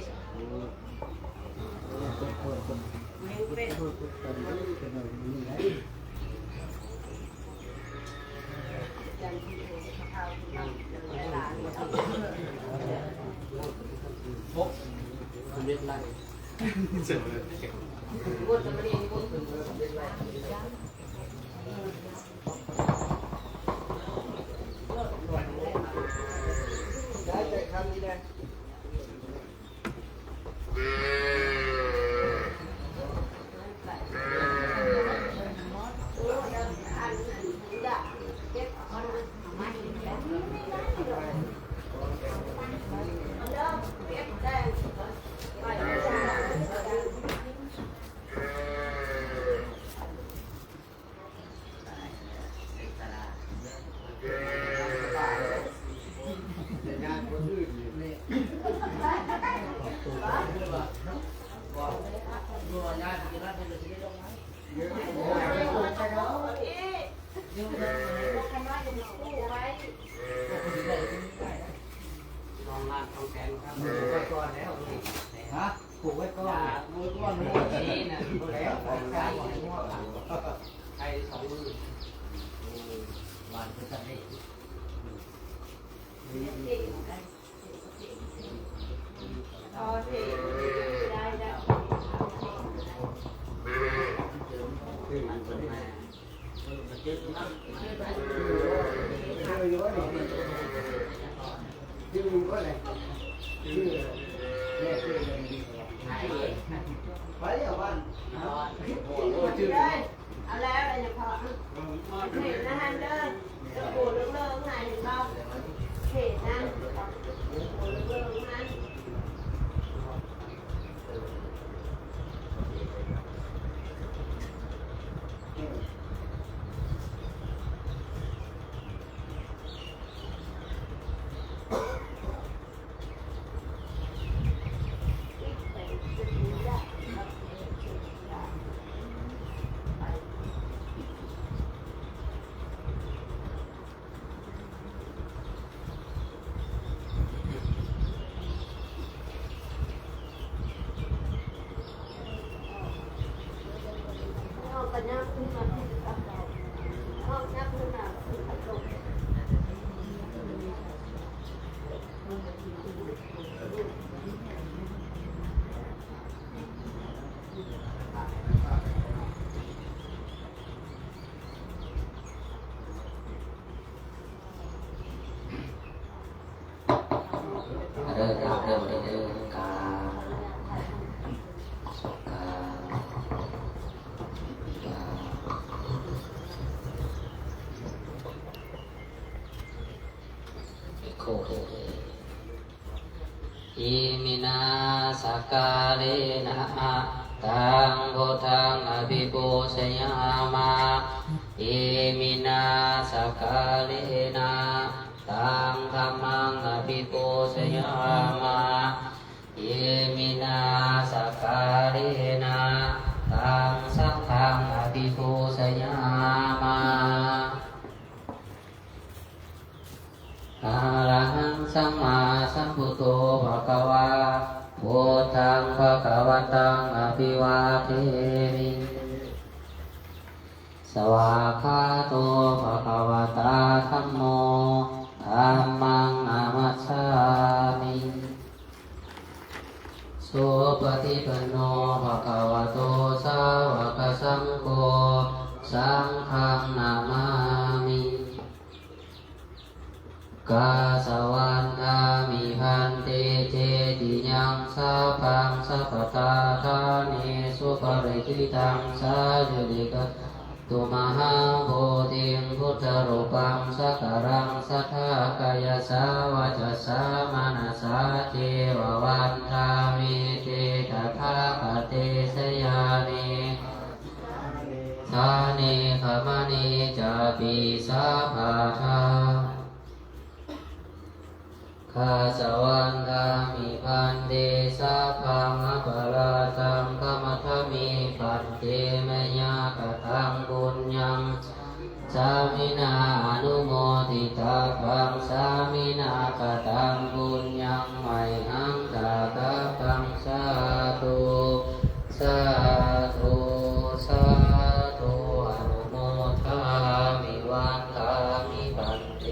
ຮະ? ປູກໄວ້ກ່ອນ ປູກໄວ້ກ່ອນ ນີ້ນະ ບໍ່ແລ້ວ ໄປໄກ ໄປສອງມື້ ຫວານຄືກັນເດ້. ເອົາແລ້ວ ແລ້ວຍັງພໍ ເຫັນນະຫັ້ນເດີ ໂກເລີກໆ ຫັ້ນ ເຫັນບໍ່ ເຂດນັ້ນ ໂກເລີກໆ ຫັ້ນ. ເດີ ກາບ ກາບ ກາບ ອີກຄູ່ເດີ. ອິມິນາສັກກາເລນະ ຕັງພຸດທັງອະພິປູຊະຍາມະ. ອິມິນາສັກກາເລນະ ຕັງທັມມັງອະພິປູຊະຍາມະ. ອິມິນາສັກກາເລນະ ຕັງສັງຄັງອະພິປູຊະຍາມະ. ອະລະຫັງສຳມາສຳພຸດໂທພະຄະວາ ພຸດທັງພະຄະວັນຕັງອະພິວາເທມິ. ສະວາກຂາໂຕພະຄະວະຕາ ທຳໂມ ທຳມັງນະມັດສາມິ. ສຸປະຕິປັນໂນ ພະຄະວະໂຕ ສາວະກະສັງໂຄ ສັງຄັງນະມາມິ. ກາສະວັນທາມິ ພັນເຕ ເຈຕິຍັງ ສັບພັງ ສັບປະທານາເນ ສຸປະລິກິຕັງ ສາລີລິກະ ທຸມະຫັງ ໂພທິງ ພຸດທະຮູປັງ ສັກກາລັງ ສັດທາ ກາຍະສາ ວາຈະສາ ມະນະສາ ເຈວະວັນທາມິ ເຕ ຕະຖາຄະເຕ ສະຍານິ ສາເນ ຂະມະເນ ຈາປິ ສັບພະທາ ກາສະວັນທາມິ ພັນເຕ ສັບພັງ ອະປະລາທັງ ຂະມະທະມິ ພັນເຕ ມະຍາກະຕັງ ປຸນຍັງ ສາມິນາ ອະນຸໂມທິຕາພັງ ສາມິນາ ກະຕັງ ປຸນຍັງ ໄມຫັງ ທາກະພັງ ສາທຸ ສາທຸ ສາທຸ ອະນຸໂມທາມິ ວັນທາມິ ພັນເຕ.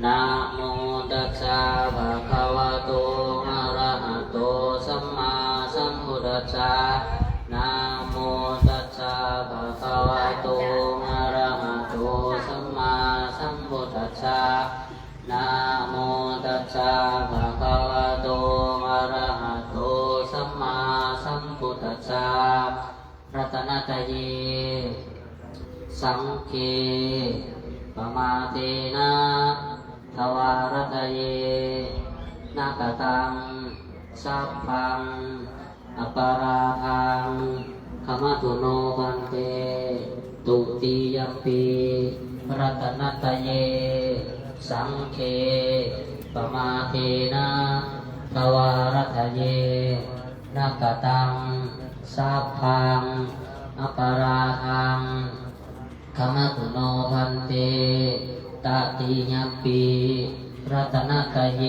ນະໂມຕັດສະ ພະຄະວະໂຕ ອະລະຫະໂຕ ສຳມາສຳພຸດທັດສະ. ນະໂມຕັດສະ ພະຄະວະໂຕ ອະລະຫະໂຕ ສຳມາສຳພຸດທັດສະ. ນະໂມຕັດສະ ພະຄະວະໂຕ ອະລະຫະໂຕ ສຳມາສຳພຸດທັດສະ. ລັດຕະນະຕະເຍ ສັງເຄ ປະມາເທນະ ທະວາຣັດຕະເຍ ນະກະຕັງ ສັບພັງ ອະປະລາທັງ ຂະມະຕຸໂນ ພັນເຕ. ທຸຕິຍະປິ ລັດຕະນະຕະເຍ ສັງເຄ ປະມາເທນະ ທະວາຣັດຕະເຍ ນະກະຕັງ ສັບພັງ ອະປະລາທັງ ຂະມະຕຸໂນ ພັນເຕ. ຕະຕິຍະປິ ລັດຕະນະຕະເຍ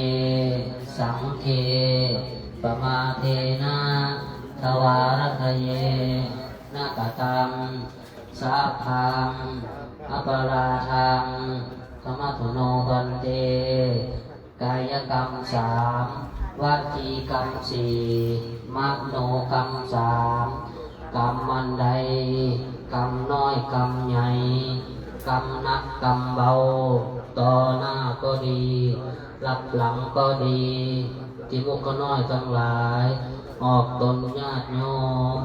ສັງເຄ ປະມາເທນະ ທະວາຣັດຕະເຍ ນະກະຕັງ ສັບພັງ ອະປະລາທັງ ຂະມະຕຸໂນ ພັນເຕ. ກາຍະກຳສາມ ວະຈີກຳສີ່ ມະໂນກຳສາມ. ກຳອັນໃດ ກຳນ້ອຍກຳໃຫຍ່ ກຳໜັກກຳເບົາ ຕໍ່ໜ້າກໍດີ ລັບຫຼັງກໍດີ ທີ່ໝູ່ຂ້ານ້ອຍທັງຫຼາຍ ອອກຕົນຍາດໂຍມ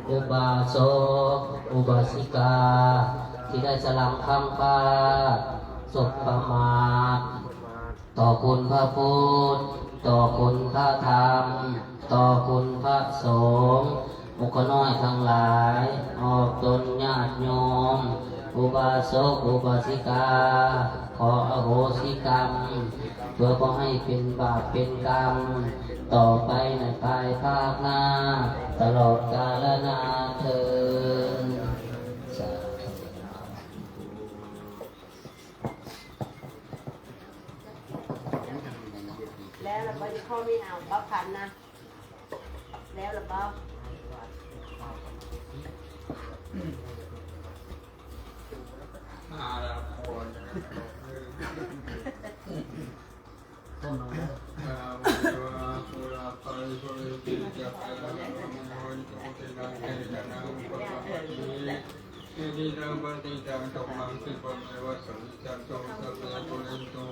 ອຸບາສົກ ອຸບາສິກາ ທີ່ໄດ້ສະຫຼັ່ງພັງພາດ ສົບປະມາດ ຕໍ່ຄຸນພະພຸດ ຕໍ່ຄຸນພະທຳ ຕໍ່ຄຸນພະສົງ. ໝູ່ຂ້ານ້ອຍທັງຫຼາຍ ອອກຕົນຍາດໂຍມ ອຸບາສົກ ອຸບາສິກາ ຂໍອະໂຫສິກຳ ເພື່ອບໍ່ໃຫ້ເປັນບາບເປັນກຳຕໍ່ໄປໃນພາຍພາກໜ້າ ຕະຫຼອດກາລະນານເທີ້ນ. ສາທຸ. ແລ້ວລະບໍ່? ຊິຂໍມີເອົາເກົ້າພັນນະ. ແລ້ວລະບໍ່? ຕົ້ນເອົາເດີ. ຍະຖາ ວາລິວະ ປູລາ ປາລິ ປູເຣນ ຕິ ສາ ຄະ ລັງ ເອ ເສ ນະ ເສ ລັງ Idampi taṃ tumhaṃ khippameva samijjhatu, sabbe pūrentu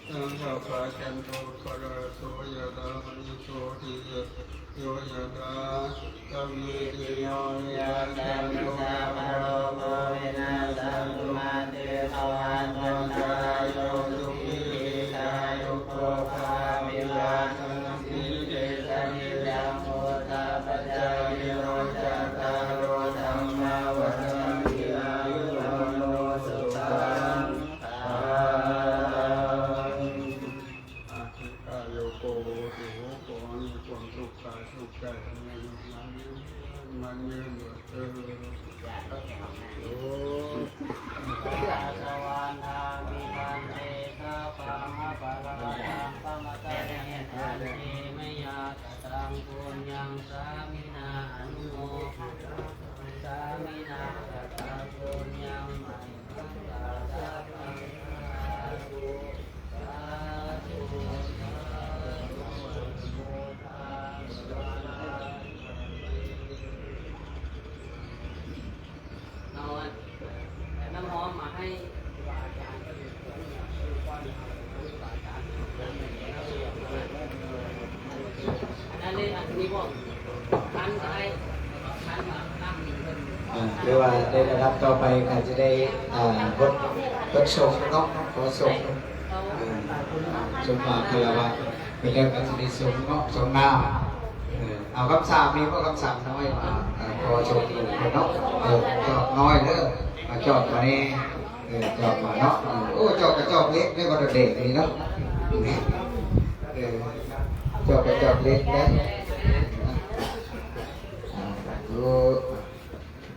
saṅkappā, cando paṇṇaraso yathā, maṇi jotiraso yathā. Sabbītiyo vivajjantu, sabbarogo vinassatu, mā te bhavatvantarāyo, sukhī dīghāyuko bhava. Abhivādanasīlissa niccaṃ vuḍḍhāpacāyino, cattāro dhammā vaḍḍhanti: āyu vaṇṇo sukhaṃ balaṃ. ອາທິກາຍຸໂກ ໂຫຕິໂຫ ຂໍໃຫ້ມີຄວາມສຸກກາຍສຸກໃຈ ໃຫ້ອາຍຸໝັ້ນຍືນ ໝັ້ນຍືນເທີ້ນ. ສາທຸ. Vandāmi bhante sabbaṃ aparādhaṃ khamatha me bhante, mayā kataṃ puññaṃ sāminā anumo sāminā kataṃ puññaṃ mayhaṃ dātabbaṃ. Sādhu, sādhu, sādhu. ເອົານ້ຳຫອມມາໃຫ້ ອັນນັ້ນເດ້ ອັນນີ້ບໍ່ ຄັນກໍໄດ້ ຄັນມາ ນ້ຳນີ້ເພິ່ນ ອ່າ ຖືວ່າໄດ້ລະດັບຕໍ່ໄປກໍຈະໄດ້ ອ່າ ບົດ ບົດສົງເນາະ ຂໍສົງ ອ່າ ສົມມາຄາລະວະ ໄປແລ້ວກໍຈະໄດ້ສົງເນາະ ສົງນ້ຳ ເອີ ເອົາຄຳສາມນີ້ບໍ່ ຄຳສາມນ້ອຍມາ ອ່າ ຂໍສົງເພິ່ນເນາະ ເອີ ຈອກນ້ອຍເດີ ມາຈອກມາແດ່. ເອີ ຈອກມາເນາະ ເອີ ໂອ້ ຈອກກະຈອກເລັກໄດ້ບໍ່ ດອກແດງນີ້ເນາະ ເອີ ຈອກກະຈອກເລັກໄດ້ ອ່າ ສາທຸ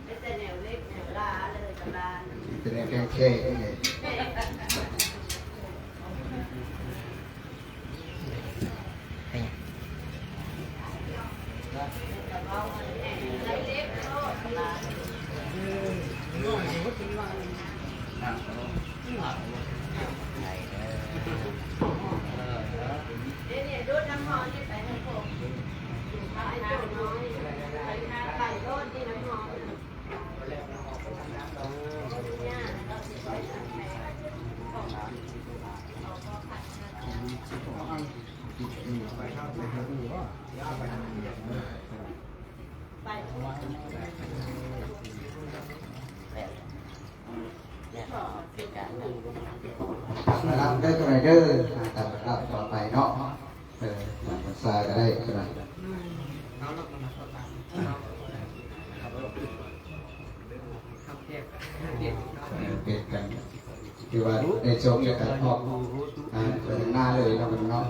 ມີແຕ່ແນວເລັກແນວຫຼ້າເລີຍກະຫຼ້າ ມີແຕ່ແນວແຂງໆ ນີ້. ລະດັບເດີ ໂຕໃດເດີ ຕາມລະດັບຕໍ່ໄປເນາະ ເອີ ຕາມພັນສາກໍໄດ້ ໂຕນັ້ນ ເອີ ປ່ຽນກັນ ຄືວ່າໄດ້ຊົມແລ້ວກໍອອກ ອ່າ ໄປທາງໜ້າເລີຍເນາະ ເນາະ.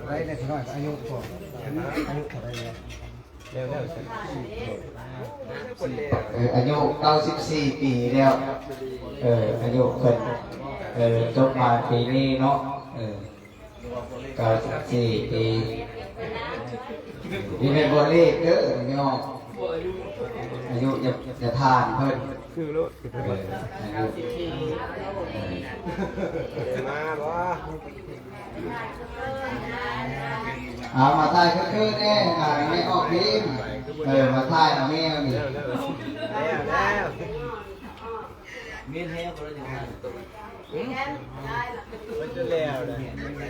ໄດ້ແນ່ ນ້ອຍ ອາຍຸພໍ ອາຍຸເທົ່າໃດແລ້ວ? ເອີ ອາຍຸເກົ້າສິບສີ່ປີແລ້ວ ເອີ ອາຍຸເພິ່ນ ເອີ ຈົບມາປີນີ້ເນາະ ເອີ ເກົ້າສິບສີ່ປີ ນີ້ແມ່ນບໍ່ເລກເດີ ອາຍຸ ອາຍຸຢ່າ ຢ່າທ່ານເພິ່ນ ຄືໂລດ ເອີ ອາຍຸ ມາບໍ່? ເອົາມາຖ່າຍຄືໆແດ່ ອ່າ ແມ່ອອກພີມ ເອີ ມາຖ່າຍເອົາແມ່ນີ້ ແລ້ວ ແລ້ວ ແມ່ນແທ້ບໍ່ໄດ້ ເອີ ມັນຈະແລ້ວແລ້ວ.